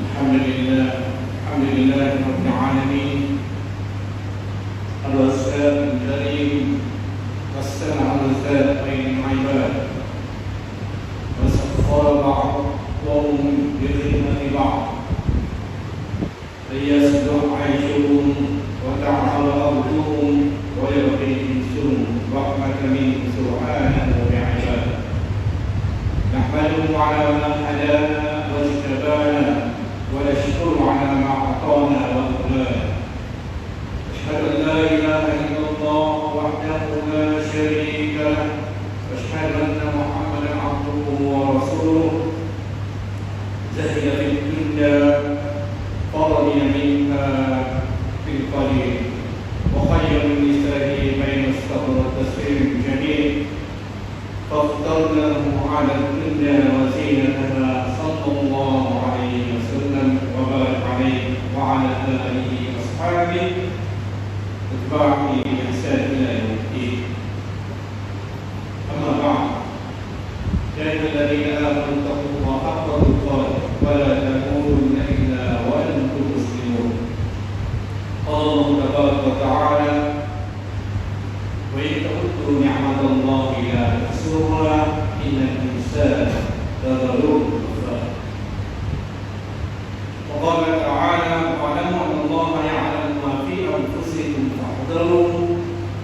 الحمد لله، الحمد لله رب العالمين. الوهاب الكريم، وسع الرزق بين العباد، وسخر بعضهم بخدمة بعض، ليصلح عيشهم وتعمر أرضهم ويرقي جنسهم، رحمة منه سبحانه بعباده. نحمده على ما هدانا واجتبانا، ونشكره على ما أعطانا وأولانا. أشهد أن لا إله إلا الله وحده لا شريك له، وأشهد أن محمدا عبده ورسوله. زهد في الدنيا فرضي منها في القليل، وخير النساء بين الصبر والتصبير الجميل، فاخترناه على الدنيا وزينتها، صلى الله عليه وسلم وبارك عليه وعلى آله وأصحابه وأتباعه بإحسان إلى يوم الدين. أما بعد، يا أيها الذين آمنوا اتقوا الله حق تقاته ولا تموتن إلا وأنتم مسلمون. قال الله تبارك وتعالى: وإن تعدوا نعمة الله لا تحصوها إن الإنسان لظلوم كفار. وقال تعالى: واعلموا أن الله يعلم ما في أنفسكم فاحذروه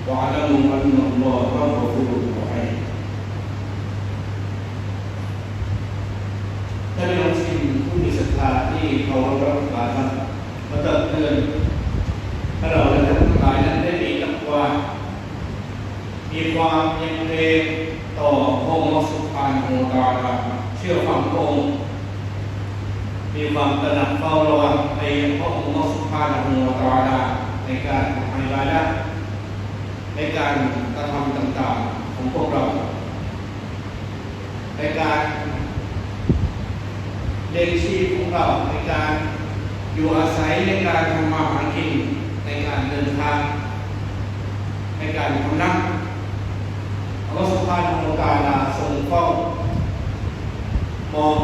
واعلموا أن الله غفور رحيم. ທ່ານພີ່ນ້ອງທີ່ຜູ້ມີສັດທາທີ່ເຄົາລົບລັກ ມາຕັກເຕືອນໃຫ້ເຮົາ ແລະ ທ່ານທັງຫຼາຍນັ້ນໄດ້ມີຕັກວາ ມີຄວາມຍຳເກງຕໍ່ພະອົງອັລລອຮ໌ ສຸບຮານະຮູ້ ຕະອາລາ ເຊື່ອຟັງພະອົງ ມີຄວາມຕະໜັກເຝົ້າລະວັງໃນພະອົງອັລລອຮ໌ ສຸບຮານະຮູ້ ຕະອາລາ ໃນການທຳອິບາດາດ ໃນການກະທຳຕ່າງໆຂອງພວກເຮົາ ໃນການລ້ຽງຊີບຂອງເຮົາ ໃນການຢູ່ອາໄສ ໃນການທຳມາຫາກິນ ໃນການເດີນທາງ ໃນການພຳນັກ. ອັລລອຮ໌ ສຸບຮານະຮູ້ ຕະອາລາ ຊົງເຝົ້າມອງ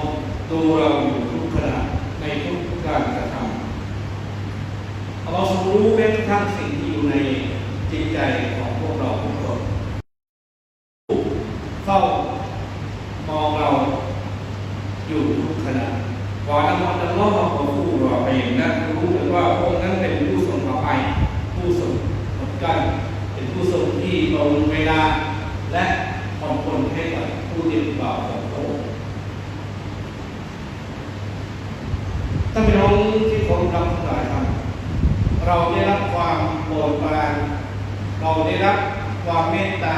ດູເຮົາຢູ່ທຸກຂະນະ ໃນທຸກການກະທຳ. ອັລລອຮ໌ ຊົງຮູ້ແມ້ກະທັ່ງສິ່ງທີ່ຢູ່ໃນຈິດໃຈຂອງພວກເຮົາທຸກຄົນ. ເຝົ້າມອງເຮົາຢູ່ທຸກຂະນະ. ວ່ານຳອັນອັລລອຮ໌ ກະຟູຣະຮີມ ແລະ ຮູ້ເຖິງວ່າພະອົງນັ້ນເປັນຜູ້ຊົງອະໄພ ຜູ້ຊົງອົດກັ້ນ ເປັນຜູ້ຊົງທີ່ປະເມີນເວລາ ແລະ ຜ່ອນປົນໃຫ້ກັບຜູ້ທີ່ເປັນບ່າວຂອງພະອົງ. ທ່ານພີ່ນ້ອງທີ່ເຄົາລົບລັກທັງຫຼາຍທ່ານ, ເຮົາໄດ້ຮັບຄວາມໂປຣດປານ, ເຮົາໄດ້ຮັບຄວາມເມດຕາ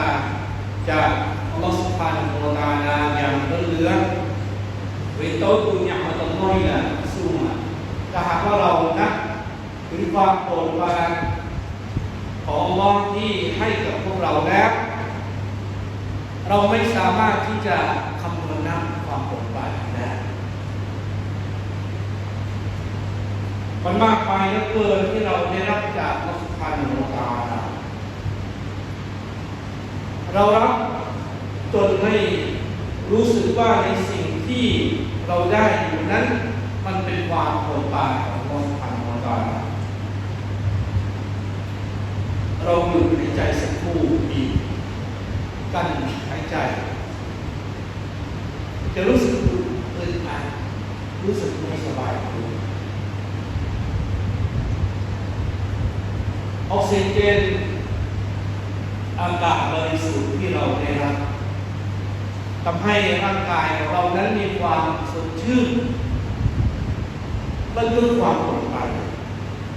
ຈາກອັລລອຮ໌ ສຸບຮານະຮູ້ ຕະອາລາ ຢ່າງລົ້ນເຫຼືອ. وإن تعدوا نعمة الله لا تحصوها. ຖ້າຫາກວ່າເຮົານັບ ເປັນຄວາມໂປຣດປານຂອງອັລລອຮ໌ທີ່ໃຫ້ກັບພວກເຮົາແລ້ວ, ເຮົາໄມ່ສາມາດທີ່ຈະຄຳນວນນັບຄວາມໂປຣດປານນີ້ໄດ້. ມັນມາກມາຍເຫຼືອເກີນທີ່ເຮົາໄດ້ຮັບຈາກອັລລອຮ໌ ສຸບຮານະຮູ້ ຕະອາລາ. ເຮົາຮັບຈົນໃຫ້ຮູ້ສຶກວ່າໃນສິ່ງທີ່ເຮົາໄດ້ຢູ່ນັ້ນ ມັນເປັນຄວາມໂປຣດປານຂອງອັລລອຮ໌ ສຸບຮານະຮູ້ ຕະອາລາ. ເຮົາຢຸດຫາຍໃຈສັກຄູ່ ບີບກັ້ນຫາຍໃຈ ຈະຮູ້ສຶກອຶດອັດ ຮູ້ສຶກບໍ່ສະບາຍຕົວ. ອອກຊີເຈນ ອາກາດບໍລິສຸດທີ່ເຮົາໄດ້ຮັບ ທຳໃຫ້ຮ່າງກາຍຂອງເຮົານັ້ນມີຄວາມສົດຊື່ນ. ມັນຄືຄວາມໂປຣດປານ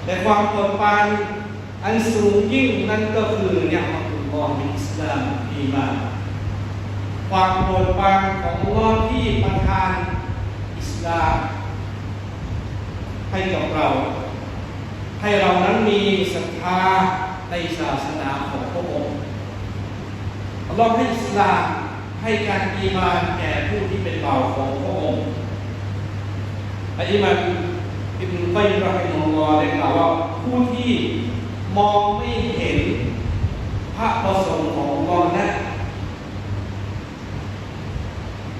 ແລະ ຄວາມໂປຣດປານ ອັນສູງຍິ່ງນັ້ນກໍຄື ນິອະມັດຕຸລລອຮ໌ ບິນອິສລາມ ອີມານ ຄວາມໂປຣດປານຂອງອັລລອຮ໌ທີ່ປະທານອິສລາມໃຫ້ກັບເຮົາ, ໃຫ້ເຮົານັ້ນມີສັດທາໃນສາສະໜາຂອງພະອົງ. ອັລລອຮ໌ໃຫ້ອິສລາມ ໃຫ້ການອີມານແກ່ຜູ້ທີ່ເປັນບ່າວຂອງພະອົງ. ແລະ ອີມາມ ອິບນຸນ ກອຍຍິມ ຣະຮິມະຮຸລລອຮ ໄດ້ກ່າວວ່າ ຜູ້ທີ່ມອງໄມ່ເຫັນພະປະສົງຂອງອັລລອຮ໌ ແລະ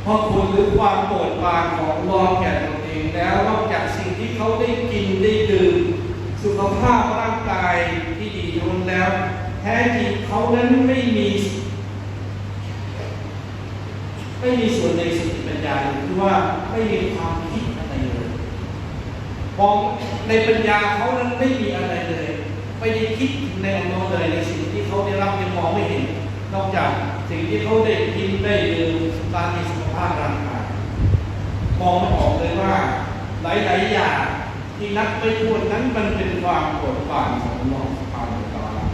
ພະຄຸນ ຫຼື ຄວາມໂປດປານຂອງອັລລອຮ໌ແກ່ຕົນເອ ແລ້ວ ນອກຈາກສິ່ງທີ່ເຂົາໄດ້ກິນໄດ້ດື່ມ ສຸຂະພາບຮ່າງກາຍທີ່ດີເທົ່ານັ້ນແລ້ວ ແທ້ຈິງເຂົານັ້ນໄມ່ມີ ໄມ່ມີສ່ວນໃນສະຕິປັນຍາ ຫຼືວ່າໄມ່ມີຄວາມຄິດອັນໃດເລີຍ. ມອງໃນປັນຍາເຂົານັ້ນໄມ່ມີອັນໃດເລີຍ ໄມ່ໄດ້ຄິດເຖິງໃນອັນນັ້ນເລີຍ ໃນສິ່ງທີ່ເຂົາໄດ້ຮັບ ຍັງມອງໄມ່ເຫັນ ນອກຈາກສິ່ງທີ່ເຂົາໄດ້ກິນໄດ້ດື່ມ ການມີສຸຂະພາບຮ່າງກາຍ. ມອງບໍ່ອອກເລີຍວ່າ ຫຼາຍໆຢ່າງທີ່ນັບໄປຖ້ວນນັ້ນ ມັນເປັນຄວາມໂປດປານຂອງອັລລອຮ໌ ສຸບຮານະຮູ້ ວະຕະອາລາ.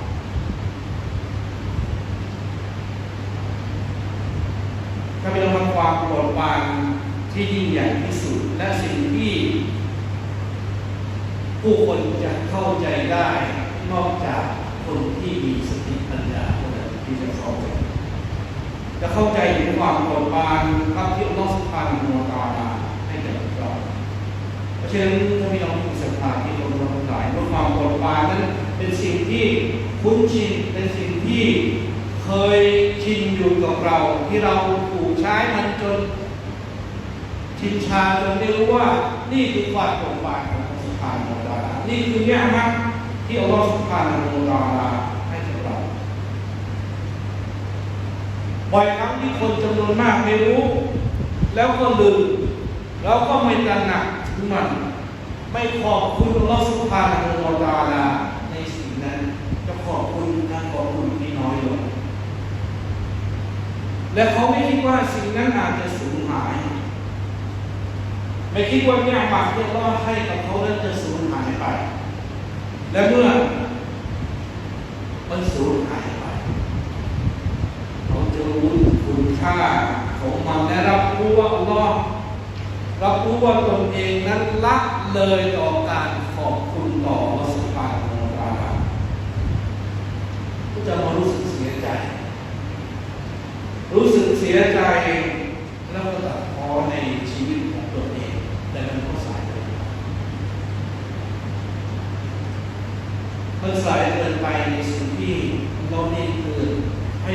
ຖ້າເປັນຄວາມໂປດປານທີ່ຍິ່ງໃຫຍ່ທີ່ສຸດ ແລະ ສິ່ງທີ່ຜູ້ຄົນຈະເຂົ້າໃຈໄດ້ ນອກຈາກຄົນທີ່ມີສະຕິປັນຍາເທົ່ານັ້ນທີ່ຈະເຂົ້າໃຈ ຈະເຂົ້າໃຈເຖິງຄວາມໂປດປານກັບທີ່ອັລລອຮ໌ ສຸບຮານະຮູ້ ວະຕະອາລາ ໃຫ້ແກ່ພວກເຮົາ. ເພາະສະນັ້ນ ພວກພີ່ນ້ອງທີ່ສັດທາທີ່ເຄົາລົບທັງຫຼາຍ, ເພາະຄວາມໂປດປານນັ້ນເປັນສິ່ງທີ່ຄຸ້ນຊິນ, ເປັນສິ່ງທີ່ເຄີຍຊິນຢູ່ກັບເຮົາ, ທີ່ເຮົາຜູກໃຊ້ມັນຈົນຊິນຊາ, ຈົນໄດ້ຮູ້ວ່ານີ້ຄືຄວາມໂປດປານຂອງອັລລອຮ໌ ສຸບຮານະຮູ້ ວະຕະອາລາ, ນີ້ຄືນິອະມັດທີ່ອັລລອຮ໌ ສຸບຮານະຮູ້ ວະຕະອາລາ ໃຫ້ກັບເຮົາ. ບ່ອຍຄັ້ງທີ່ຄົນຈຳນວນມາກໄມ່ຮູ້ ແລ້ວກໍລືມ ແລ້ວກໍໄມ່ຕະໜັກເຖິງມັນ, ໄມ່ຂອບຄຸນອັລລອຮ໌ ສຸບຮານະຮູ້ ວະຕະອາລາ ໃນສິ່ງນັ້ນ, ຈະຂອບຄຸນທາງຂອບຄຸນທີ່ນ້ອຍລົງ ແລະ ເຂົາໄມ່ຄິດວ່າສິ່ງນັ້ນອາດຈະສູນຫາຍ, ໄມ່ຄິດວ່ານິອະມັດທີ່ອັລລອຮ໌ໃຫ້ກັບເຂົານັ້ນຈະສູນຫາຍໄປ. ແລະ ເມື່ອ ມັນສູນຫາຍໄປ, ເຂົາຈະຮູ້ຄຸນຄ່າຂອງມັນ ແລະ ຮັບຮູ້ວ່າອັລລອຮ໌ ຮັບຮູ້ວ່າຕົນເອງນັ້ນລະເລີຍຕໍ່ການຂອບຄຸນຕໍ່ອັລລອຮ໌ ສຸບຮານະຮູ້ ວະຕະອາລາ, ກໍຈະມາຮູ້ສຶກເສຍໃຈ, ຮູ້ສຶກເສຍໃຈ ແລ້ວກໍຕັດພໍໃນຊີວິດຂອງຕົນເອງ, ແຕ່ມັນກໍສາຍເກີນໄປ. ມັນສາຍເກີນໄປໃນສິ່ງທີ່ເຮົາໄດ້ເຕືອນໃຫ້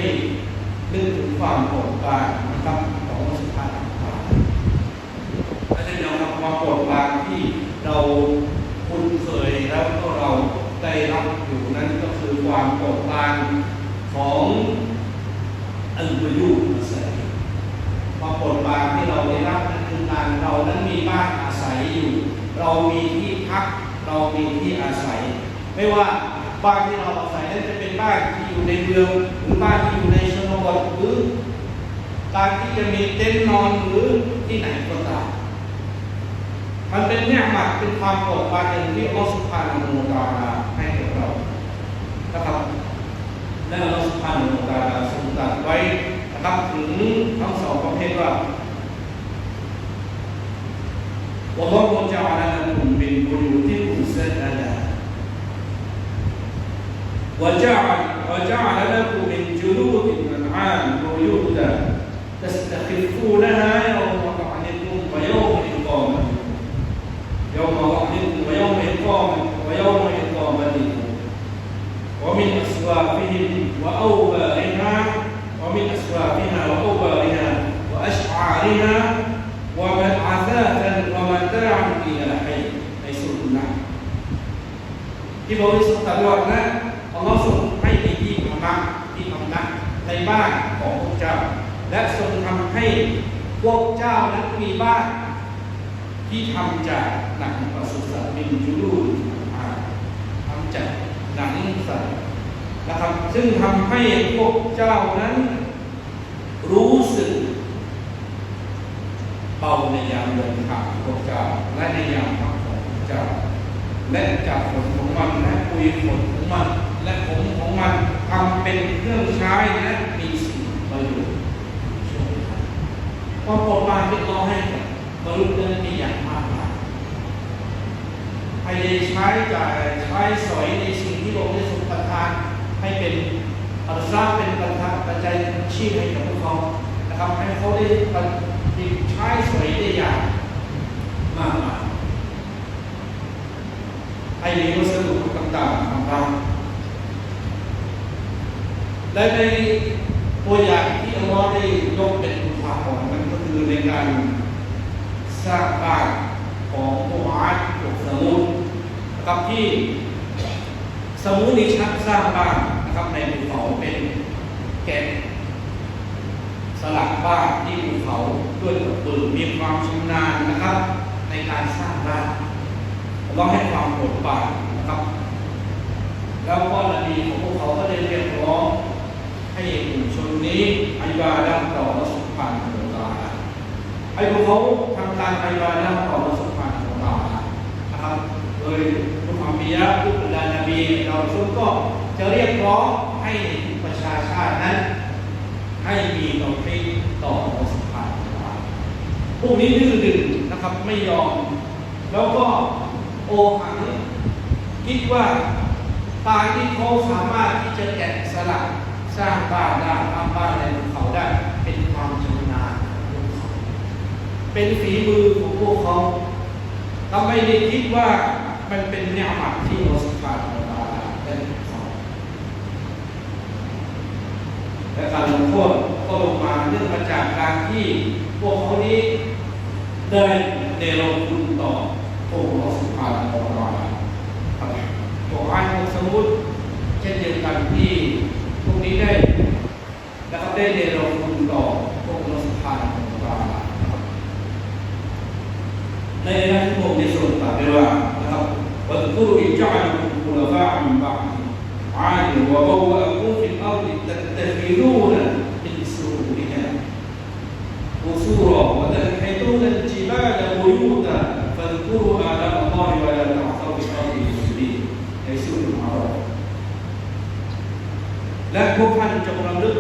ນຶກເຖິງຄວາມໂປດປານນະຄັບ ຂອງອັລລອຮ໌ ສຸບຮານະຮູ້ ວະຕະອາລາ. ແລະ ແນ່ນອນຄັບ ຄວາມໂປດປານທີ່ເຮົາຄຸ້ນເຄີຍ ແລ້ວກໍເຮົາໄດ້ຮັບຢູ່ນັ້ນ ກໍຄືຄວາມໂປດປານຂອງ ອັນບາຢູດ ມາໃສ່ ຄວາມໂປດປານທີ່ເຮົາໄດ້ຮັບນັ້ນຄືການ ເຮົານັ້ນມີບ້ານອາໄສຢູ່, ເຮົາມີທີ່ພັກ, ເຮົາມີທີ່ອາໄສ. ໄມ່ວ່າບ້ານທີ່ເຮົາອາໄສນັ້ນຈະເປັນບ້ານທີ່ຢູ່ໃນເມືອງ ຫຼື ບ້ານທີ່ຢູ່ໃນຊົນນະບົດ ຫຼື ການທີ່ຈະມີເຕັນນອນ ຫຼື ທີ່ໃດກໍຕາມ. ມັນເປັນນິອະມັດ ເປັນຄວາມໂປດປານໜຶ່ງທີ່ອັລລອຮ໌ ສຸບຮານະຮູ້ ວະຕະອາລາ ໃຫ້ແກ່ເຮົານະຄັບ. ແລະ ອັລລອຮ໌ ສຸບຮານະຮູ້ ວະຕະອາລາ ຊົງຕັດໄວ້ນະຄັບ ເຖິງທັງສອງປະເພດວ່າ والله جعل لكم من بيوتكم سكنا وجعل، وجعل لكم من جلود الأنعام بيوتا تستخفونها يوم ظعنكم ويوم إقامتكم، يوم ظعنكم ويوم إقامة، ويوم إقامتكم، ومن أصوافهم وأوبارها، ومن أصوافها وأوبارها وأشعارها ومن أثاثا ومتاعا إلى حين. ໃນສູດນະ ທີ່ພະອົງຊົງຕັດວ່າ ແລະ ອັລລອຮ໌ຊົງໃຫ້ມີທີ່ພຳນັກ, ທີ່ພຳນັກໃນບ້ານຂອງພວກເຈົ້າ ແລະ ຊົງທຳໃຫ້ພວກເຈົ້ານັ້ນມີບ້ານທີ່ທຳຈາກໜັງປະສຸສັດ من جلود الأنعام ທຳຈາກໜັງສັດນະຄັບ ຊຶ່ງທຳໃຫ້ພວກເຈົ້ານັ້ນ ຮູ້ສຶກເບົາໃນຍາມເດີນທາງຂອງພວກເຈົ້າ ແລະ ໃນຍາມພັກຂອງພວກເຈົ້າ ແລະ ຈາກຂົນຂອງມັນ ແລະ ປຸຍຂົນຂອງມັນ ແລະ ຜົມຂອງມັນ ທຳເປັນເຄື່ອງໃຊ້ ແລະ ມີສິ່ງປະໂຫຍດ. ຄວາມໂປດປານທີ່ເອົາໃຫ້ກັບມະນຸດນັ້ນມີຢ່າງມາກມາຍ. ໃຫ້ໄດ້ໃຊ້ຈ່າຍໃຊ້ສອຍໃນສິ່ງທີ່ພະອົງໄດ້ຊົງປະທານໃຫ້ເປັນອາສາ ເປັນປັນທະ ປັດໄຈຍ໌ຍັງຊີບໃຫ້ກັບພວກເຂົານະຄັບ, ໃຫ້ເຂົາໄດ້ປະດິດໃຊ້ສອຍໄດ້ຢ່າງມາກມາຍ, ໃຫ້ມີວັດສະດຸຕ່າງໆຂອງເຮົາ. ແລະ ໃນຕົວຢ່າງທີ່ອັລລອຮ໌ໄດ້ຍົກເປັນອຸທາຫອນ ນັ້ນກໍຄືໃນການສ້າງບ້ານ ຂອງພວກອາດ ພວກສະມຸດນະຄັບ ທີ່ສະມຸດນີ້ສ້າງບ້ານນະຄັບ ໃນພູເຂົາ ເປັນແກະສະຫຼັກບ້ານທີ່ພູເຂົາດ້ວຍກະເບື້ອງ ມີຄວາມຊຳນານນະຄັບ ໃນການສ້າງບ້ານ. ອັລລອຮ໌ໃຫ້ຄວາມໂປດປານນະຄັບ ແລ້ວກໍນະບີຂອງພວກເຂົາກໍໄດ້ຮຽກຮ້ອງ ໃຫ້ກຸ່ມຊົນນີ້ອິບາດັດຕໍ່ອັລລອຮ໌ສຸບຮານະຫູວະຕະອາລາ ໃຫ້ພວກເຂົາທຳການອິບາດັດຕໍ່ອັລລອຮ໌ສຸບຮານະຫູວະຕະອາລານະຄັບ. ໂດຍທຸກອັນບິຍາ ທຸກບັນດານະບີ ເຫຼົ່າຊົນກໍຈະຮຽກຮ້ອງໃຫ້ປະຊາຊາດນັ້ນ ໃຫ້ມີເຕົາຮີດຕໍ່ອັລລອຮ໌ສຸບຮານະຫູວະຕະອາລາ. ພວກນີ້ດື້ດຶງນະຄັບ ໄມ່ຍອມ ແລ້ວກໍໂອຫັງ ຄິດວ່າການທີ່ເຂົາສາມາດທີ່ຈະແກະສະຫຼັກສ້າງບ້ານໄດ້ ສ້າງບ້ານໃນພູເຂົາໄດ້ ເປັນຄວາມຊຳນານຂອງພວກເຂົາ ເປັນຝີມືຂອງພວກເຂົາ. ເຂົາໄມ່ໄດ້ຄິດວ່າມັນເປັນນິອະມັດທີ່ອັລລອຮ໌ສຸບຮານະຫູວະຕະອາລາໄດ້ໃຫ້ເຂົາ. ແລະ ການລົງໂທດກໍລົງມາເນື່ອງມາຈາກການທີ່ພວກເຂົານີ້ໄດ້ເນລະຄຸນຕໍ່ອົງອັລລອຮ໌ສຸບຮານະຫູວະຕະອາລາ. ພວກອາດ ພວກສະມຸດ ເຊັ່ນດຽວກັນທີ່ພວກນີ້ໄດ້ ແລະ ກໍໄດ້ເນລະຄຸນຕໍ່ອົງອັລລອຮ໌ສຸບຮານະຫູວະຕະອາລາ. ໃນອາຍະທີ່ພະອົງໄດ້ຊົງກະກ່າວໄວ້ວ່ານະຄັບ واذكروا إذ جعلكم خلفاء من بعد عاد وبوأكم في الأرض تتخذون من سهولها قصورا وتنحتون الجبال بيوتا فاذكروا آلاء الله ولا تعثوا في الأرض مفسدين ໃນສູດອາຣອບ. ແລະ ພວກທ່ານຈົ່ງລຳລຶກ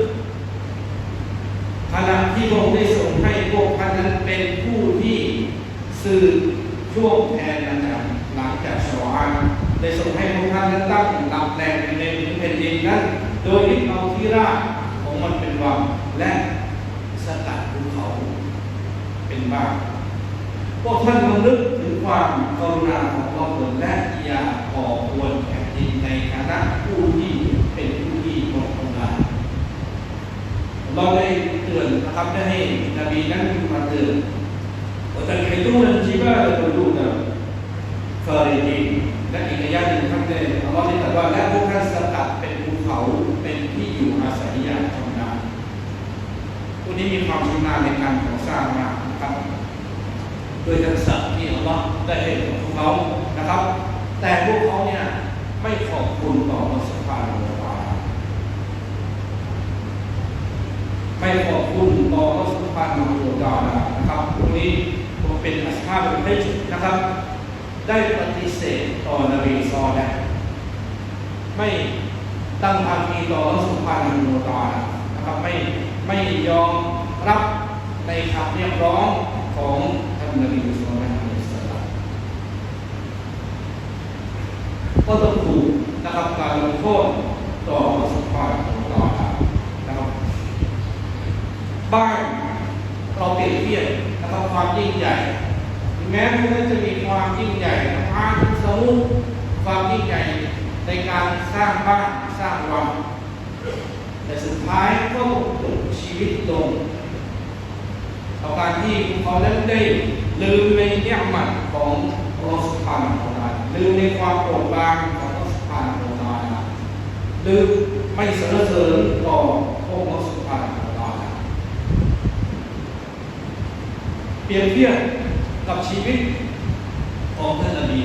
ຂະນະທີ່ພະອົງໄດ້ຊົງໃຫ້ພວກທ່ານນັ້ນເປັນຜູ້ທີ່ສືບຊ່ວງແທນຫຼັງຈາກ ຫຼັງຈາກຊາວອາດ ໄດ້ຊົງໃຫ້ພວກທ່ານນັ້ນຕັ້ງຫຼັກແຫຼ່ງຢູ່ໃນພື້ນແຜ່ນດິນນັ້ນ ໂດຍຍຶດເອົາທີ່ລາກຂອງມັນເປັນວັງ ແລະ ສະກັດພູເຂົາເປັນບ້ານ. ພວກທ່ານລຳລຶກເຖິງຄວາມກະລຸນາຂອງອັລລອຮ໌ ແລະ ຢ່າກໍ່ກວນແຜ່ນດິນໃນຖານະຜູ້ທີ່ເປັນຜູ້ທີ່ບໍ່ທຳລາຍ. ອັລລອຮ໌ໄດ້ເຕືອນນະຄັບ ໄດ້ໃຫ້ນະບີນັ້ນມາເຕືອນ وتنحتون الجبال بيوتا فارهين ແລະ ອີກໄລຍະໜຶ່ງນະຄັບ ໄດ້ ອັລລອຮ໌ໄດ້ຕັດວ່າ ແລະ ພວກທ່ານສະກັດເປັນພູເຂົາເປັນທີ່ຢູ່ອາໄສຢ່າງຊຳນານ. ຜູ້ນີ້ມີຄວາມຊຳນານໃນການກໍ່ສ້າງມານະຄັບ ດ້ວຍທັກສະທີ່ອັລລອຮ໌ໄດ້ໃຫ້ກັບພວກເຂົານະຄັບ. ແຕ່ພວກເຂົາເນຍໄມ່ຂອບຄຸນຕໍ່ອັລລອຮ໌ສຸບຮານະຫູວະຕະອາລາ ໄມ່ຂອບຄຸນຕໍ່ອັລລອຮ໌ສຸບຮານະຫູວະຕະອາລານະຄັບ. ຜູ້ນີ້ບໍ່ເປັນອັສຮາບເປັນໄພນະຄັບ ໄດ້ປະຕິເສດຕໍ່ນະບີຊໍແລະ ໄມ່ຕັ້ງພາຄີຕໍ່ອັລລອຮ໌ສຸບຮານະຫູວະຕະອາລານະຄັບ ໄມ່ ໄມ່ຍອມຮັບໃນຄຳຮຽກຮ້ອງຂອງທ່ານນະບີຊໍແລະ ອະໄລຮິລາມ ກໍຕ້ອງຖືກນະຄັບ ການລົງໂທດຕໍ່ອັລລອຮ໌ສຸບຮານະຫູວະຕະອາລານະຄັບ. ບ້ານ ເຮົາປຽບທຽບນະຄັບ ຄວາມຍິ່ງໃຫຍ່ ເຖິງແມ້ມັນຈະມີຄວາມຍິ່ງໃຫຍ່ທັງອາດທັງສະມຸດ ຄວາມຍິ່ງໃຫຍ່ໃນການສ້າງບ້ານສ້າງວັງ ແຕ່ສຸດທ້າຍກໍຕ້ອງຈົບຊີວິດລົງ ເພາະການທີ່ພວກເຂົານັ້ນໄດ້ລືມໃນນິອະມັດຂອງອັລລອຮ໌ສຸບຮານະຫູວະຕະອາລາ ລືມໃນຄວາມໂປດປານຂອງອັລລອຮ໌ສຸບຮານະຫູວະຕະອາລາ ລືມໄມ່ສັນລະເສີນຕໍ່ອົງອັລລອຮ໌ສຸບຮານະຫູວະຕະອາລາ. ປຽບທຽບກັບຊີວິດຂອງທ່ານນະບີ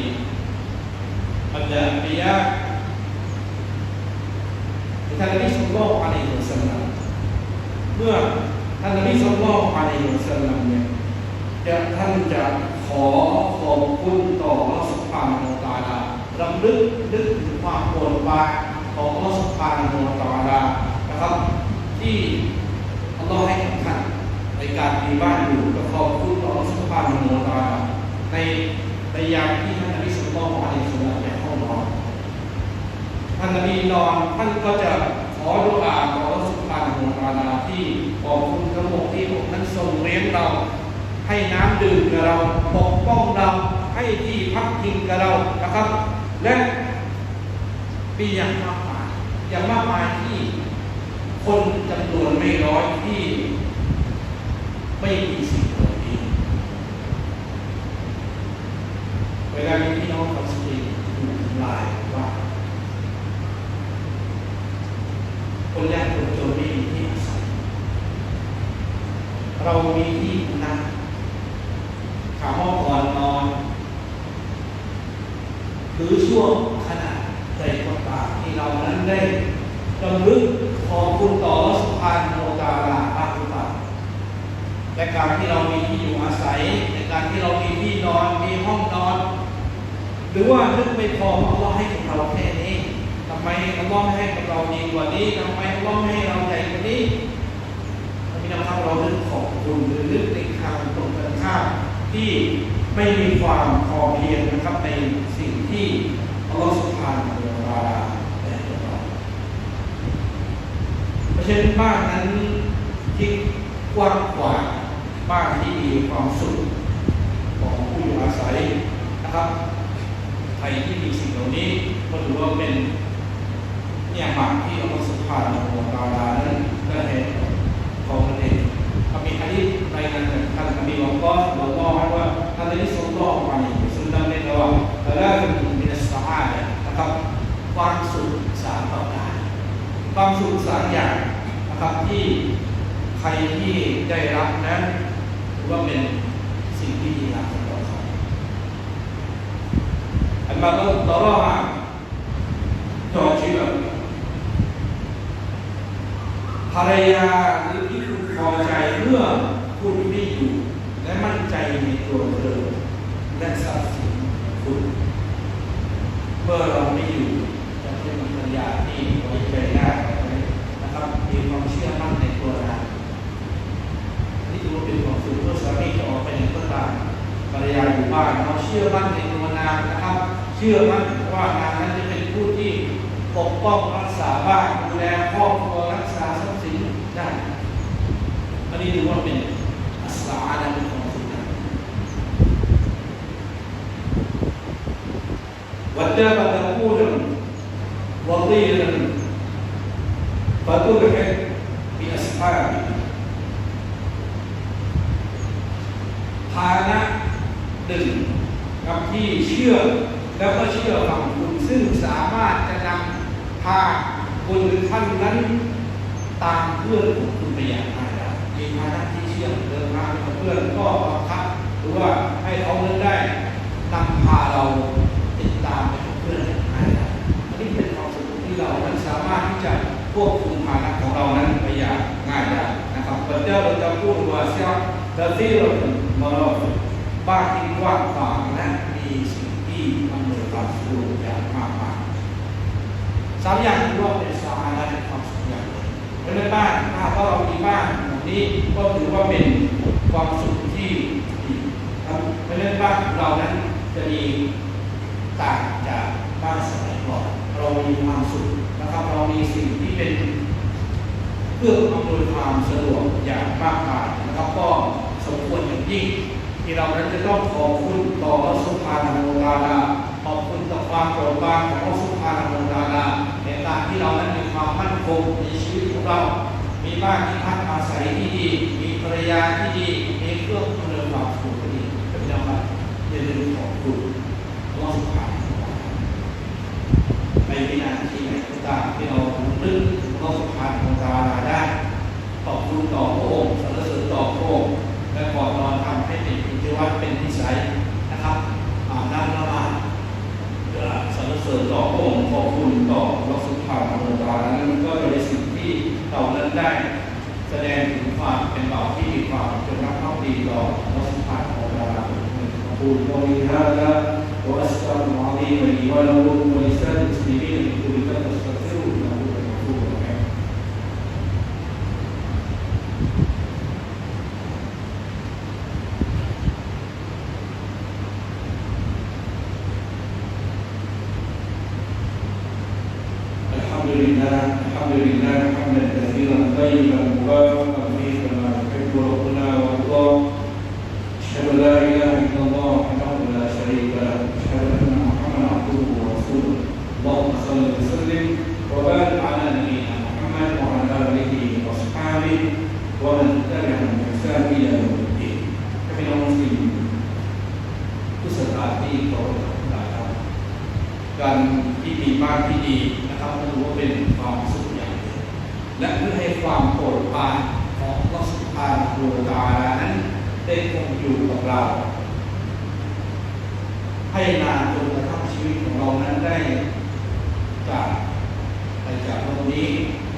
ບັນດາອັນບິຍາ ທ່ານນະບີ ສະລັນລອຮຸ ອະໄລຮິວະສັນລຳ ເມື່ອທ່ານນະບີ ສະລັນລອຮຸ ອະໄລຮິວະສັນລຳ ເນຍ ຈະ ທ່ານຈະຂໍຂອບຄຸນຕໍ່ອັລລອຮ໌ສຸບຮານະຫູວະຕະອາລາ ລຳລຶກນຶກເຖິງຄວາມໂປດປານຂອງອັລລອຮ໌ສຸບຮານະຫູວະຕະອາລານະຄັບ ທີ່ອັລລອຮ໌ໃຫ້ກັບທ່ານໃນການມີບ້ານຢູ່ ກໍຂອບຄຸນຕໍ່ອັລລອຮ໌ສຸບຮານະຫູວະຕະອາລາ ໃນໄລຍະທີ່ທ່ານນະບີ ສະລັນລອຮຸ ອະໄລຮິວະສັນລຳ ຈະເຂົ້ານອນ. ທ່ານນະບີນອນ ທ່ານກໍຈະຂໍດຸອາຕໍ່ອັລລອຮ໌ສຸບຮານະຫູວະຕະອາລາ ທີ່ຂອບຄຸນພະອົງທີ່ພະອົງນັ້ນຊົງລ້ຽງເຮົາ ໃຫ້ນ້ຳດື່ມແກ່ເຮົາ ປົກປ້ອງເຮົາ ໃຫ້ທີ່ພັກພິງແກ່ເຮົານະຄັບ ແລະ ມີຢ່າງມາກມາຍ ຢ່າງມາກມາຍທີ່ຄົນຈຳນວນໄມ່ນ້ອຍທີ່ໄມ່ມີສິ່ງເຫຼົ່ານີ້. ຫຼືຊ່ວງຂະນະໃດກໍຕາມທີ່ເຮົານັ້ນໄດ້ລຳລຶກຂອບຄຸນຕໍ່ອັລລອຮະສຸບຮານະຫູວະຕະອາລາມາກຫຼືເປົ່າ? ແລະ ການທີ່ເຮົາມີທີ່ຢູ່ອາໄສ, ໃນການທີ່ເຮົາມີທີ່ນອນ, ມີຫ້ອງນອນ, ຫຼືວ່ານຶກໄປພໍອັລລອຮະໃຫ້ກັບເຮົາແຄ່ນີ້, ທຳໄມອັລລອຮະໃຫ້ກັບເຮົາດີກວ່ານີ້? ທຳໄມອັລລອຮະໃຫ້ເຮົາໃຫຍ່ກວ່ານີ້? ພີ່ນ້ອງ ເຮົານຶກຂອບຄຸນ ຫຼືນຶກໃນທາງຕົງກັນຂ້າມທີ່ໄມ່ມີຄວາມພໍພຽງນະຄັບ ໃນສິ່ງທີ່ອັລລອຮະສຸບຮານະຫູວະຕະອາລາໄດ້ໃຫ້ເຮົາ. ເພາະສະນັ້ນ ບ້ານນັ້ນທີ່ກວ້າງຂວາງ, ບ້ານທີ່ມີຄວາມສຸກຂອງຜູ້ຢູ່ອາໄສນະຄັບ, ໃຜທີ່ມີສິ່ງເຫຼົ່ານີ້ກໍຖືວ່າເປັນ ເນຍມັດທີ່ອັລລອຮະສຸບຮານະຫູວະຕະອາລານັ້ນໄດ້ໃຫ້ຂອງມັນເອງ. ກໍມີຮະດີສລາຍງານຈາກທ່ານອະບີວັກກອສ ຣະດີຍັລລອຮຸ ອັນຮວ ວ່າ ທ່ານນະບີ ສະລັລລອຮຸ ອະໄລຮິວະສັລລັມ ໄດ້ກ່າວວ່າ ສະລາສຸນມິນອັສສະອາດະ ນະຄັບ, ຄວາມສຸກສາມປະການ, ຄວາມສຸກສາມຢ່າງນະຄັບ ທີ່ໃຜທີ່ໄດ້ຮັບນັ້ນ ຖືວ່າເປັນສິ່ງທີ່ດີງາມສຳລັບເຂົາ. ອັນມາເບິ່ງຕໍ່ເນາະ ພະລະຍາ ຫຼືທີ່ຄຸນພໍໃຈເມື່ອຄຸນມີຢູ່ ແລະ ໝັ້ນໃຈໃນຕົວເທີນ ແລະ ຊັບສິນຂອງຄຸນ. ເມື່ອເຮົາມີຢູ່ ຈະເປັນພະລະຍາທີ່ໄວ້ໃຈໄດ້ນະຄັບ, ມີຄວາມເຊື່ອໝັ້ນໃນຕົວນາງ. ອັນນີ້ຖືວ່າເປັນຄວາມສຸກ. ເມື່ອສາມີຈະອອກໄປໃນເມືອງຕ່າງ, ພະລະຍາຢູ່ບ້ານ, ເຮົາເຊື່ອໝັ້ນໃນຕົວນາງນະຄັບ, ເຊື່ອໝັ້ນວ່ານາງນັ້ນຈະເປັນຜູ້ທີ່ປົກປ້ອງຮັກສາບ້ານ, ດູແລຄອບຄົວ, ຮັກສາຊັບສິນໄດ້. ອັນນີ້ຖືວ່າເປັນອັດສະອາດະ ເປັນຄວາມສຸກນະ. والدابة تقول وطيلة فتلحق بأصحابها. ພາຫະນະໜຶ່ງກັບທີ່ເຊື່ອ ແລະ ກໍເຊື່ອຝັ່ງຄຸນ ຊຶ່ງສາມາດຈະນຳພາຄົນ ຫຼື ທ່ານນັ້ນ ຕາມເພື່ອນຂອງຄຸນໄປຢ່າງງ່າຍດາຍ. ມີພາຫະນະທີ່ເຊື່ອມເດີນທາງໄປກັບເພື່ອນ ກໍບັງຄັບ ຫຼືວ່າໃຫ້ເຂົານັ້ນໄດ້ນຳພາເຮົາຕິດຕາມໄປກັບເພື່ອນຢ່າງງ່າຍດາຍ. ອັນນີ້ເປັນຄວາມສະຫງົບທີ່ເຮົານັ້ນສາມາດທີ່ຈະຄວບຄຸມພາຫະນະຂອງເຮົານັ້ນໄປຢ່າງງ່າຍດາຍນະຄັບ. والدابة تقول واسعة كثيرة المرافق. ບ້ານທີ່ກວ້າງຂວາງ ແລະ ມີສິ່ງທີ່ອຳນວຍຄວາມສະດວກຢ່າງມາກມາຍ. ສາມຢ່າງທີ່ວ່າເປັນສາມຢ່າງ ເປັນຄວາມສະຫງົບ. ເພາະສະນັ້ນ ບ້ານ ຖ້າຫາກວ່າເຮົາມີບ້ານແບບນີ້ ກໍຖືວ່າເປັນຄວາມສຸກທີ່ດີ. ເພາະສະນັ້ນ ບ້ານຂອງເຮົານັ້ນຈະດີຕ່າງຈາກບ້ານສະໄໝກ່ອນ. ເຮົາມີຄວາມສຸກນະຄັບ, ເຮົາມີສິ່ງທີ່ເປັນເຄື່ອງອຳນວຍຄວາມສະດວກຢ່າງມາກມາຍນະຄັບ. ກໍສົມຄວນຢ່າງຍິ່ງ ທີ່ເຮົານັ້ນຈະຕ້ອງຂອບຄຸນຕໍ່ອັລລອຮະສຸບຮານະຫູວະຕະອາລາ, ຂອບຄຸນຕໍ່ຄວາມໂປຣດປານຂອງອັລລອຮະສຸບຮານະຫູວະຕະອາລາ ໃນການທີ່ເຮົານັ້ນມີຄວາມໝັ້ນຄົງໃນຊີວິດຂອງເຮົາ, ມີບ້ານທີ່ພັກອາໄສທີ່ດີ, ມີພະລະຍາທີ່ດີ, ມີເຄື່ອງອຳນວຍຄວາມສະດວກທີ່ດີ. ເປັນຈັ່ງໃດ ຢ່າລືມຂອບຄຸນອັລລອຮະສຸບຮານະຫູວະຕະອາລາ ໃນວິນາທີໃດກໍຕາມທີ່ເຮົາລຳລຶກເຖິງອັລລອຮະສຸບຮານະຫູວະຕະອາລາໄດ້. ຂອບຄຸນຕໍ່ພະອົງ, ສັນລະເສີນຕໍ່ພະອົງ ແລະ ຂໍນ້ອມທຳໃຫ້ເປັນກິດຈະວັດ ເປັນນິໄສນະຄັບ. ອາບນ້ຳລະໝາດ ເພື່ອສັນລະເສີນຕໍ່ພະອົງ, ຂອບຄຸນຕໍ່ອັລລອຮະສຸບຮານະຫູວະຕະອາລາ ນັ້ນກໍຈະເປັນສິ່ງທີ່ເຮົານັ້ນໄດ້ສະແດງເຖິງຄວາມເປັນບ່າວທີ່ມີຄວາມຈົງຮັກພັກດີຕໍ່ອັລລອຮະສຸບຮານະຫູວະຕະອາລາ. أقول قولي هذا وأستغفر الله العظيم لي ولكم ولسائر المسلمين من كل ذنب فاستغفروه إنه هو الغفور الرحيم. الحمد لله، الحمد لله حمدا كثيرا طيبا مباركا فيه كما يحب ربنا ويرضى. أشهد أن لا إله إلا الله وحده لا شريك له، وأشهد أن محمدا عبده ورسوله. اللهم صل وسلم وبارك على نبينا محمد وعلى آله وأصحابه ومن تبعهم بإحسان إلى يوم الدين. ພີ່ນ້ອງມຸສລິມຜູ້ສັດທາທີ່ເຄົາລົບທັງຫຼາຍ, ການທີ່ມີບ້ານທີ່ດີນະຄັບ ຖືວ່າເປັນຄວາມສຸກຢ່າງໜຶ່ງ ແລະ ເພື່ອໃຫ້ຄວາມໂປຣດປານຂອງອັລລອຮະສຸບຮານະຫູວະຕະອາລານັ້ນໄດ້ຄົງຢູ່ກັບເຮົາ ໃຫ້ນານຈົນກະທັ່ງຊີ ຂອງເຮົານັ້ນໄດ້ຈາກໄປຈາກໂລກນີ້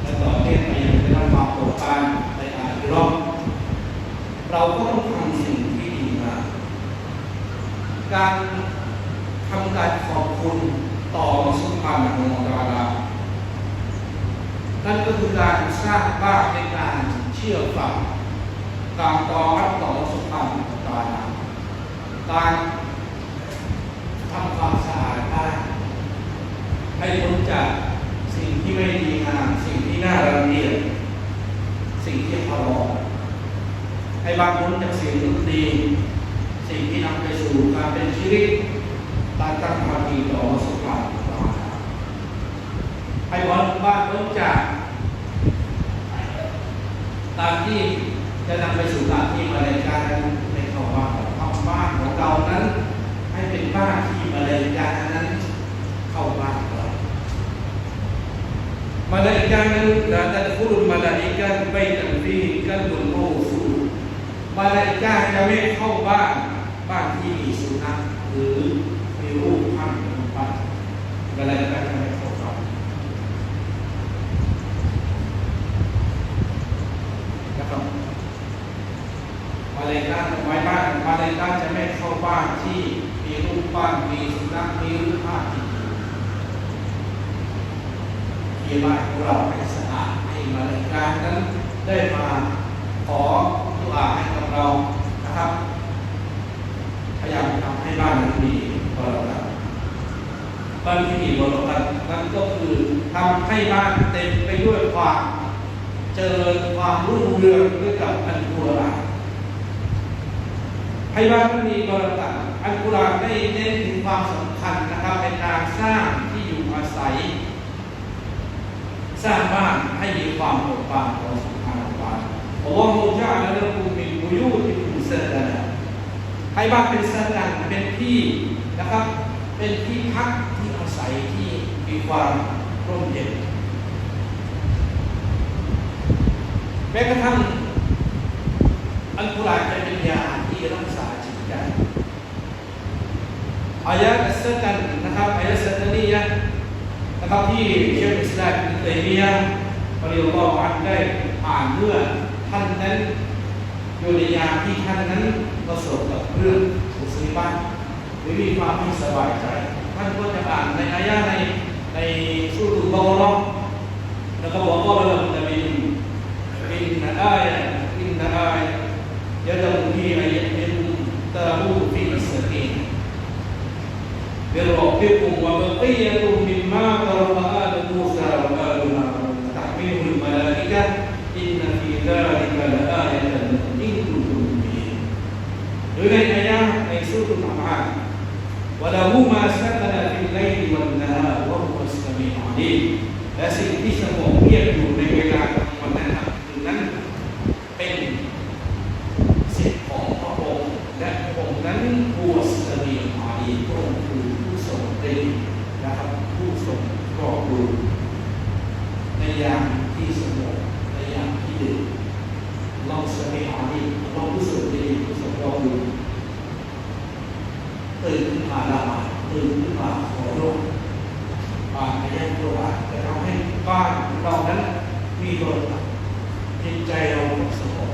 ແລະ ຕໍ່ເນື່ອງໄປຍັງໄດ້ຮັບຄວາມໂປຣດປານໃນອາຄີເຣາະ ເຮົາກໍຕ້ອງທຳສິ່ງທີ່ດີງາມ. ການທຳການຂອບຄຸນຕໍ່ອັລລອຮ໌ ຊຸບຮານະຮູ້ ວະຕະອາລາ ນັ້ນກໍຄືການສ້າງບ້ານໃນການເຊື່ອຟັງ, ການຕາອາດຕໍ່ອັລລອຮ໌ ຊຸບຮານະຮູ້ ວະຕະອາລາ, ການ ທຳຄວາມສະອາດບ້ານ ໃຫ້ພົ້ນຈາກສິ່ງທີ່ໄມ່ດີງາມ, ສິ່ງທີ່ໜ້າລັງກຽດ, ສິ່ງທີ່ຮາລອມ, ໃຫ້ບ້ານພົ້ນຈາກເສຍງດົນຕີ, ສິ່ງທີ່ນຳໄປສູ່ການເປັນຊີລິກ, ການຕັ້ງພາຄີຕໍ່ອັລລອຮ໌ ຊຸບຮານະຮູ້ ວະຕະອາລາ. ໃຫ້ບ້ານພົ້ນຈາກ ການທີ່ຈະນຳໄປສູ່ການທີ່ມະລາອິການັ້ນໄດ້ເຂົ້າມາທຳບ້ານຂອງເຮົານັ້ນ ໃຫ້ເປັນບ້ານທີ່ມະລາອິການັ້ນເຂົ້າມາກ່ອນ. ມະລາອິການັ້ນ لا تدخل الملائكة بيتا فيه كلب أو أسود. ມະລາອິກາຈະແມ່ນເຂົ້າບ້ານ ບ້ານທີ່ມີສຸນັກ ຫຼື ມີຮູບພັນເປັນຮູບປັ້ນ ມະລາອິກາຈະແມ່ນເຂົ້າບ້ານນະຄັບ. ມະລາອິກາ ໝາຍວ່າ ມະລາອິກາຈະແມ່ນເຂົ້າບ້ານທີ່ມີຮູບປັ້ນ ມີສຸນັກ ມີຮູບພາບທີ່ຢູ່ ທີ່ບ້ານຂອງເຮົາໃຫ້ສະອາດ ໃຫ້ມະລາອິການັ້ນໄດ້ມາຂໍດຸອາໃຫ້ກັບເຮົານະຄັບ. ພະຍາຍາມທຳໃຫ້ບ້ານນັ້ນມີບາຣັະກັດ. ບ້ານທີ່ມີບາຣັະກັດນັ້ນກໍຄືທຳໃຫ້ບ້ານເຕັມໄປດ້ວຍຄວາມຈະເລີນ, ຄວາມຮຸ່ງເຮືອງດ້ວຍກັບອັນກຸລອານ. ໃຫ້ບ້ານນັ້ນມີບາຣັະກັດ. ອັນກຸລອານໄດ້ເນັ້ນເຖິງຄວາມສຳຄັນນະຄັບ ໃນການສ້າງທີ່ຢູ່ອາໄສ ສ້າງບ້ານໃຫ້ມີຄວາມໂປດປານຂອງອັລລອຮ໌ ຊຸບຮານະຮູ້ ວະຕະອາລາ. والله جعل لكم من بيوتكم سكنا. ໃຫ້ບ້ານເປັນສະກັນ ເປັນທີ່ນະຄັບ ເປັນທີ່ພັກ ທີ່ອາໄສ ທີ່ມີຄວາມຮົ່ມເຢັນ. ແມ້ກະທັ້ງອັນກຸລອານຈະເປັນຢາທີ່ຮັກສາຈິດໃຈ. ອາຍາດອັດສະກັນນະຄັບ ອາຍາດຊັກກະນີຍະນະຄັບ ທີ່ເຊກອິດສະລາມ ອິບນຸ ໄຕມີຍະ ຣະດີຍັລລອຮຸ ອັນຮູ ໄດ້ອ່ານເມື່ອທ່ານນັ້ນ ຢູ່ໃນຍາມທີ່ທ່ານນັ້ນປະສົບກັບເລື່ອງມຸສຊີບັດ ຫຼື ມີຄວາມບໍ່ສະບາຍໃຈ. ທ່ານກໍຈະອ່ານໃນອາຍາດໃນ ໃນຊູຣະຕຸນບະກະເຣາະ ແລ້ວກໍບອກວ່າ قال لهم نبيهم إن آية، إن آية، يدعو في أن يأتيكم تابوت فيه سكينة من ربكم وبقية مما ترك آل موسى وآل هارون تحمله الملائكة إن في ذلك لآية لكم إن كنتم مؤمنين. ຫຼື ໃນອາຍາດໃນຊູຣະຕຸນອັນອານ وله ما سكن في الليل والنهار وهو السميع العليم. ແລະ ສິ່ງທີ່ສະຫງົບງຽບຢູ່ໃນເວລາກາງວັນ ແລະ ກາງຄືນນັ້ນ ເປັນສິດຂອງພະອົງ ແລະ ພະອົງນັ້ນ هو السميع العليم، ພະອົງຄືຜູ້ຊົງໄດ້ຍິນ ແລະ ຜູ້ຊົງຮອບຮູ້ ໃນຍາມທີ່ສະຫງົບ ໃນຍາມທີ່ດື່ມ. ອັລລອຮຸ ສະມີອ໌ອະລີມ ອັລລອຮຸ ຜູ້ຊົງໄດ້ຍິນ ຜູ້ຊົງຮອບຮູ້. ຕື່ນຂຶ້ນມາລະໝາດ, ຕື່ນຂຶ້ນມາຂໍໂລດ, ອ່ານອາຍາດກຸລອານ ຈະເຮັດໃຫ້ບ້ານເຮົານັ້ນມີບາຣັະກັດ, ຈິດໃຈເຮົາສະຫງົບ.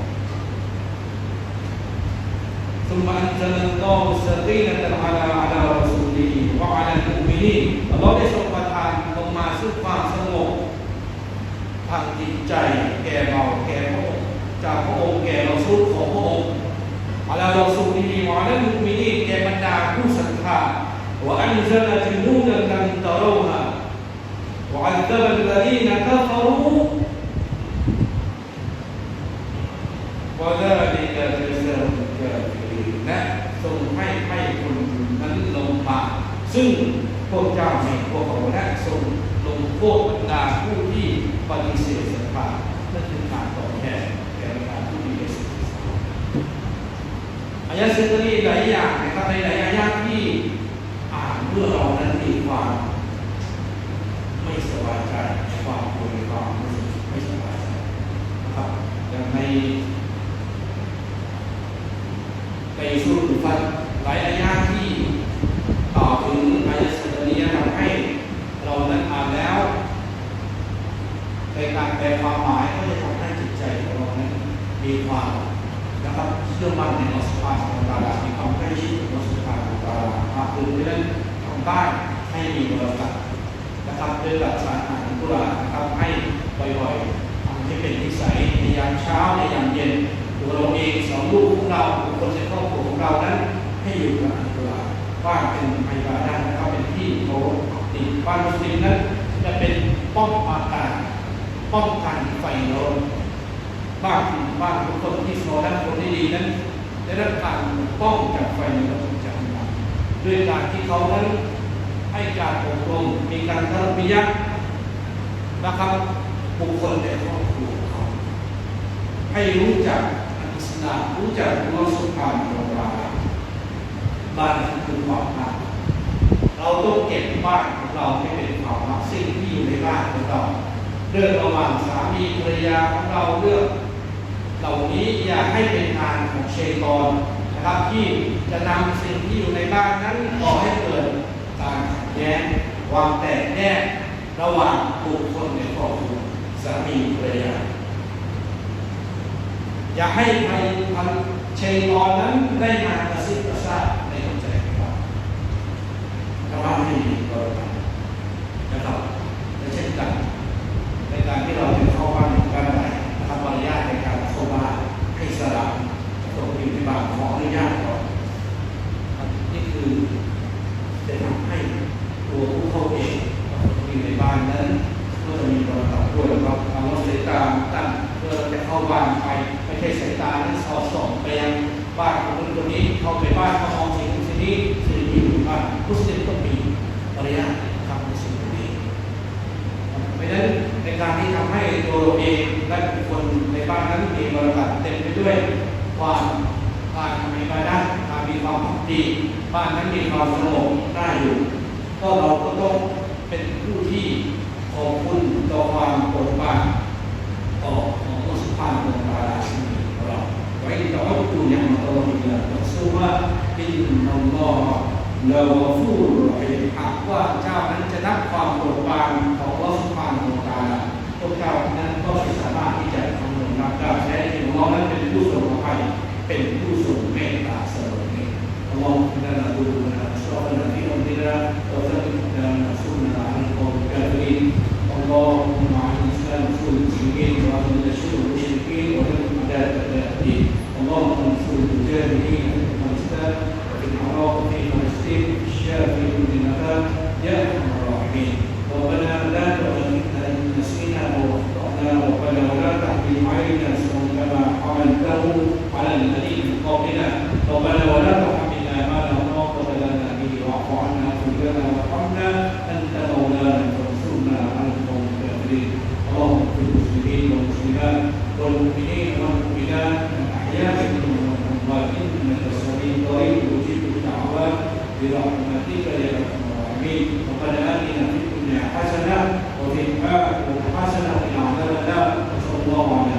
ثم أنزل الله السكينة على، على رسوله وعلى المؤمنين. ອັລລອຮ໌ໄດ້ຊົງປະທານລົງມາຊຶ່ງຄວາມສະຫງົບ ທາງຈິດໃຈແກ່ເຮົາ, ແກ່ພະອົງ, ຈາກພະອົງ, ແກ່ລະຊູນຂອງພະອົງ. على رسوله وعلى المؤمنين ແກ່ບັນດາຜູ້ສັດທາ. وأنزل جنودا لم تروها وعذب الذين كفروا وذلك جزاء الكافرين ແລະ ຊົງໃຫ້ໄພພຸ້ນນັ້ນລົງມາ, ຊຶ່ງພວກເຈົ້າແມ່ນພວກເຂົາ ແລະ ຊົງລົງໂທດບັນດາຜູ້ທີ່ປະຕິເສດສັດທາ. ນັ້ນຄືການຕອບແທນແກ່ບັນດາຜູ້ທີ່ປະຕິເສດສັດທາ. ອາຍາດເຊກນີ້ຫຼາຍຢ່າງນະຄັບ, ໃນຫຼາຍອາຍາດທີ່ ອ່ານເມື່ອເຮົານັ້ນມີຄວາມໄມ່ສະບາຍໃຈ, ມີຄວາມກົວ, ມີຄວາມຮູ້ສຶກໄມ່ສະບາຍໃຈນະຄັບ. ຢ່າງໃນ ໃນຊູຣະຕຸນຟັດ ຫຼາຍອາຍາດທີ່ກ່າວເຖິງອາຍາດເຊກນີ້ ຄວາມໝາຍກໍຈະທຳໃຫ້ຈິດໃຈຂອງເຮົານັ້ນມີຄວາມ ນະຄັບ ເຊື່ອໝັ້ນໃນອັລລອຮ໌ Subhanahu wa Ta'ala ມີຄວາມໃກ້ຊິດກັບອັລລອຮ໌ Subhanahu wa Ta'ala ມາກຂຶ້ນ. ດັ່ງນັ້ນ ທາງບ້ານໃຫ້ມີບໍລິການ ນະຄັບ ດ້ວຍກັບສານອ່ານອັລກຸຣອານ ນະຄັບ ໃຫ້ບ່ອຍໆ ທຳໃຫ້ເປັນນິໄສ ໃນຍາມເຊົ້າ ໃນຍາມເຢັນ ຕົວເຮົາເອງ ສອນລູກຂອງເຮົາ ຄົນໃນຄອບຄົວຂອງເຮົານັ້ນ ໃຫ້ຢູ່ກັບອັລກຸຣອານ. ບ້ານເປັນອິບາດາດ ນະຄັບ ເປັນທີ່ເຄົາລົບ. ບ້ານມຸສລິມນັ້ນຈະເປັນປ້ອມປາການ ປ້ອງກັນໄຟນະລົກ. ບ້ານ ບ້ານຂອງຄົນທີ່ຊໍ້ນະ ຄົນທີ່ດີນັ້ນ ໄດ້ຮັບການປົກປ້ອງຈາກໄຟນະລົກຈະຮຳມານ ດ້ວຍການທີ່ເຂົານັ້ນໃຫ້ການອົບຮົມ ມີການຕະລະບິຍາ ນະຄັບ ບຸກຄົນໃນຄອບຄົວຂອງເຂົາ ໃຫ້ຮູ້ຈັກອັນອິດສະລາມ ຮູ້ຈັກອັລລອຮ໌ Subhanahu wa Ta'ala. ບ້ານຄືຄວາມຮັກ. ເຮົາຕ້ອງເກັບບ້ານຂອງເຮົາໃຫ້ເປັນຄວາມຮັກ. ສິ່ງທີ່ຢູ່ໃນບ້ານຂອງເຮົາ ເລື່ອງລະຫວ່າງສາມີພັນລະຍາຂອງເຮົາ ເລື່ອງເຫຼົ່ານີ້ຢ່າໃຫ້ເປັນງານຂອງໄຊຕອນນະຄັບ ທີ່ຈະນຳສິ່ງທີ່ຢູ່ໃນບ້ານນັ້ນກໍ່ໃຫ້ເກີດການຂັດແຍ້ງ ຄວາມແຕກແຍກ ລະຫວ່າງບຸກຄົນໃນຄອບຄົວ ສາມີພັນລະຍາ. ຢ່າໃຫ້ໄພ ໄພໄຊຕອນນັ້ນໄດ້ມາກະຊິບກະຊາກໃນຫົວໃຈຂອງເຮົາ. ນະຄັບ ໃຫ້ມີບໍລິການ ນະຄັບ ແລະເຊັ່ນກັນ ໃນການທີ່ເຮົາຈະເຂົ້າບ້ານ ບ້ານໃດ ນະຄັບ ມາລະຍາດໃນການເຂົ້າບ້ານ ໃຫ້ສະຫຼາມ ຕ້ອງຢູ່ໃນບ້ານ ຂໍອະນຸຍາດກ່ອນ. ນີ້ຄືຈະທຳໃຫ້ຕົວພວກເຮົາເອງ ກັບຄົນທີ່ຢູ່ໃນບ້ານນັ້ນ ກໍຈະມີຜົນກະທົບດ້ວຍເນາະ. ເອົາສາຍຕາຕັ້ງ ເພື່ອຈະເຂົ້າບ້ານໄປ ໄປໃຊ້ສາຍຕານັ້ນສອດສ່ອງໄປຍັງບ້ານຂອງຄົນຄົນນີ້ ເຂົ້າໄປບ້ານ ເຂົ້າມາມອງສິ່ງນັ້ນສິ່ງນີ້ ສິ່ງທີ່ຢູ່ໃນບ້ານ. ມຸສລິມຕ້ອງມີມາລະຍາດໃນການເຂົ້າສິ່ງນີ້. ເພາະສະນັ້ນ ໃນການທີ່ທຳໃຫ້ຕົວເຮົາເອງ ແລະ ບຸກຄົນໃນບ້ານນັ້ນມີບໍລິການເຕັມໄປດ້ວຍຄວາມ ການມີມານະ ການມີຄວາມພັກດີ ບ້ານນັ້ນມີຄວາມສະຫງົບໜ້າຢູ່ ກໍເຮົາກໍຕ້ອງເປັນຜູ້ທີ່ຂອບຄຸນຕໍ່ຄວາມໂປຣດປານຂອງອັລລອຮ໌ Subhanahu wa Ta'ala ເຊັ່ນດຽວກັນ. وإن تعدوا نعمة الله لا تحصوها إن الله لغفور رحيم. ຫາກວ່າເຈົ້ານັ້ນຈະນັບຄວາມໂປຣດປານຂອງອັລລອຮ໌ Subhanahu wa Ta'ala ພວກເຈົ້ານັ້ນກໍບໍ່ສາມາດທີ່ຈະຄຳນວນນັບໄດ້. ແທ້ຈິງ ອັລລອຮ໌ນັ້ນເປັນຜູ້ຊົງອະໄພ ເປັນຜູ້ຊົງເມດຕາສະເໝີ. اللهم اغفر لنا ذنوبنا وإسرافنا في أمرنا وثبت أقدامنا وانصرنا على القوم الكافرين. اللهم أعز الإسلام وانصر المسلمين وأذل الشرك والمشركين ودمر أعداءك أعداء الدين. اللهم انصر المجاهدين في أفغانستان وفي العراق وفي فلسطين وفي الشام وفي كل مكان يا أرحم الراحمين. ربنا لا تؤاخذنا إن نسينا أو أخطأنا. ربنا ولا تحمل علينا إصرا كما حملته على الذين من قبلنا. ربنا ولا تحملنا ما لا طاقة لنا به واعف عنا واغفر لنا وارحمنا أنت مولانا فانصرنا على القوم الكافرين. اللهم اغفر للمسلمين والمسلمات والمؤمنين والمؤمنات الأحياء منهم والأموات إنك سميع قريب مجيب الدعوات برحمتك يا أرحم الراحمين. ربنا آتنا في الدنيا حسنة وفي الآخرة حسنة وقنا عذاب النار. وصلى الله على